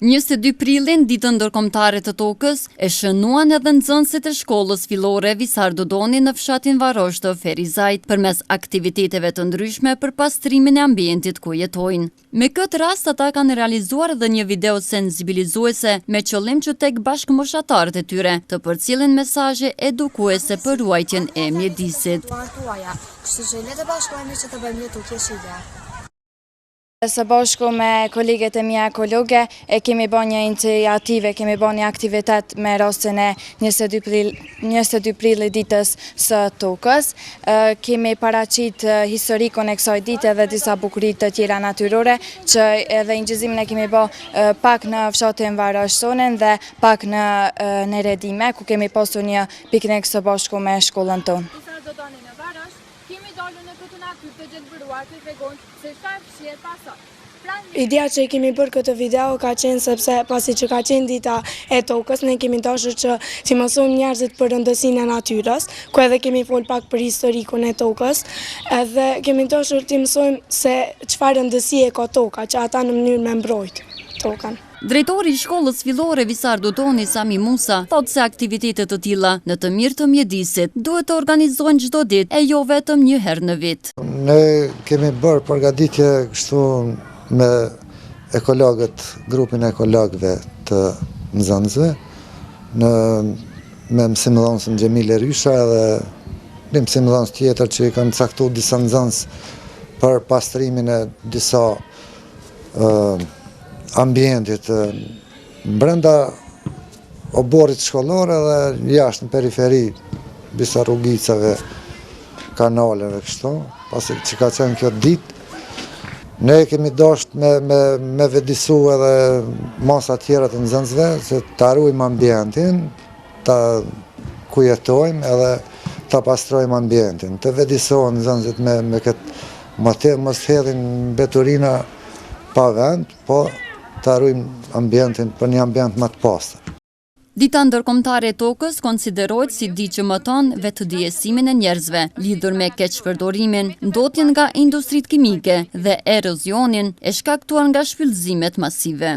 22 prillin, Ditën Ndërkombëtare të Tokës, e shënuan edhe nxënësit e shkollës fillore Visar Dodoni në fshatin Varosh të Ferizajt, përmes aktiviteteve të ndryshme për pastrimin e ambientit ku jetojnë. Me këtë rast ata kanë realizuar edhe një video sensibilizuese me qëllim që tek bashkëmoshatarët e tyre të përcjellin mesazhe edukuese për ruajtjen e mjedisit. Kështu që le të bashkohemi që të bëjmë një tokë jeshile. Së bashku me koleget e mia ekologe e kemi ba një iniciative, kemi ba një aktivitet me rastin e 22 prill, 22 prillit ditës së tokës. Kemi paraqit historikun e kësaj dite dhe disa bukuri të tjera natyrore që edhe inçizimin e kemi ba pak në fshatin Varosh tonin dhe pak në Neredime, ku kemi pasur një piknik së bashku me shkollën tonë. Visar Dodoni në Varosh, kemi dalur në këtë natyrë të gjelbëruar të tregojnë se çfarë fshihet pas saj. Ideja që e kemi bërë këtë video ka qenë sepse pasi që ka qenë dita e tokës, ne kemi dashur që t'i mësojmë njerëzit për rëndësinë e natyrës, ku edhe kemi fol pak për historikun e tokës, edhe kemi dashur t'i mësojmë se çfarë rëndësie ka toka, që ata në mënyrë me mbrojt tokën. Drejtori i shkollës fillore Visar Dodoni, Sami Musa, thotë se aktivitete të tilla në të mirë të mjedisit duhet të organizohen çdo ditë e jo vetëm një herë në vit. Ne kemi bërë përgatitje kështu me ekologët, grupin e ekologëve të nxënësve, në me mësimdhënësen Xhemile Rysha edhe një mësimdhënës tjetër që i kanë caktu disa nxënës për pastrimin e disa ambientit brenda oborrit shkollor edhe jashtë në periferi disa rrugicave, kanaleve kështu, pasi që ka qenë kjo ditë, ne kemi dasht me, me, me vetëdijesu edhe masa tjera të nxënësve, se ta rujmë ambientin, ta ku jetojmë edhe ta pastrojmë ambientin, të vetëdijesohen nxënësit me, me këtë motiv, mos hedhin mbeturina pa vend, po ta rujmë ambientin për një ambient më të pastër. Dita Ndërkombëtare e Tokës konsiderohet si ditë që mëton vetëdijesimin e njerëzve lidhur me keqpërdorimin, ndotjen nga industritë kimike dhe erozionin e shkaktuar nga shpyllëzimet masive.